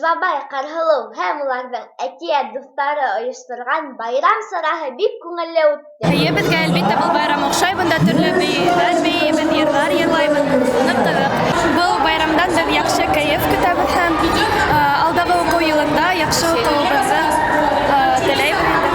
Бабай, Ҡарһылыу һәм уларҙың әкиәт дуҫтары ойошторған байрам сараһы бик күңелле үтте. Эйе, беҙгә, әлбиттә, был байрам оҡшай, бында төрлө бейеүҙәр бейейбеҙ, йырҙар йырлайбыҙ, ныҡ ҡыҙыҡ. Был байрамдан беҙ яҡшы кәйеф көтәбеҙ һәм алдағы уҡыу йылында яҡшы уҡыуыбыҙҙы теләйбеҙ инде.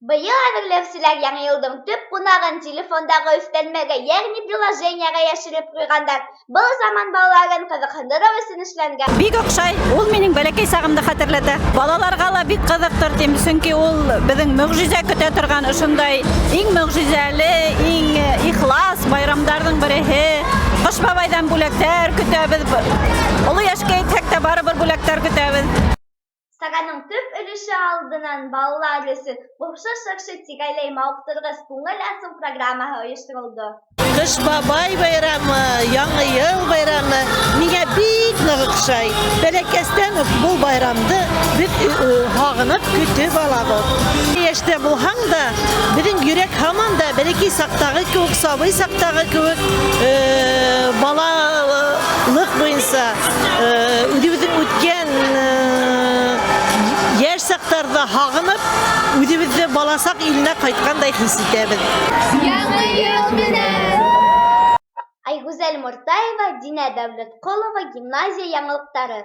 Быйыл әҙерләүселәр Яңы йылдың төп ҡунағын телефондағы өҫтәлмәгә, йәғни приложениеға йәшереп ҡуйғандар. Был заман балаларын ҡыҙыҡһындырыу өсөн эшләнгән. Бик оҡшай. Ул минең бәләкәй сағымды хәтерләтә. Балаларға ла бик ҡыҙыҡтыр тим, сөнки ул беҙҙең мөғжизә көтә торған ошондай иң мөғжизәле, иң ихлас байрамдарҙың береһе. Ҡыш бабайҙан бүләктәр көтәбеҙ. Оло йәшкә етһәк тә барыбер бүләктәр көтәбеҙ. Сараның төп өлөшө алдынан балалар өсөн Ҡупшы шыршы тирәләй мауыҡтырғыс күңел асыу программаһы ойошторолдо. Кыш бабай байрамы, Яңы йыл байрамы миңә бик нык охшай. Бәләкәстән үк был байрамды беҙ һағынып көтөп алабыҙ. Йәштә булһаң да, беҙҙең йөрәк һаман да бәләкәй саҡтағы кеүек, сабый саҡтағы кеүек, балалыҡ буйынса үҙебеҙҙең үткән йәш саҡтарҙы һағынып, үҙебеҙҙе баласаҡ иленә ҡайтҡандай хис итәбеҙ. Яңы йыл менән! Айгүзәл Мортаева, Динә Дәүләтҡолова, гимназия яңылыҡтары.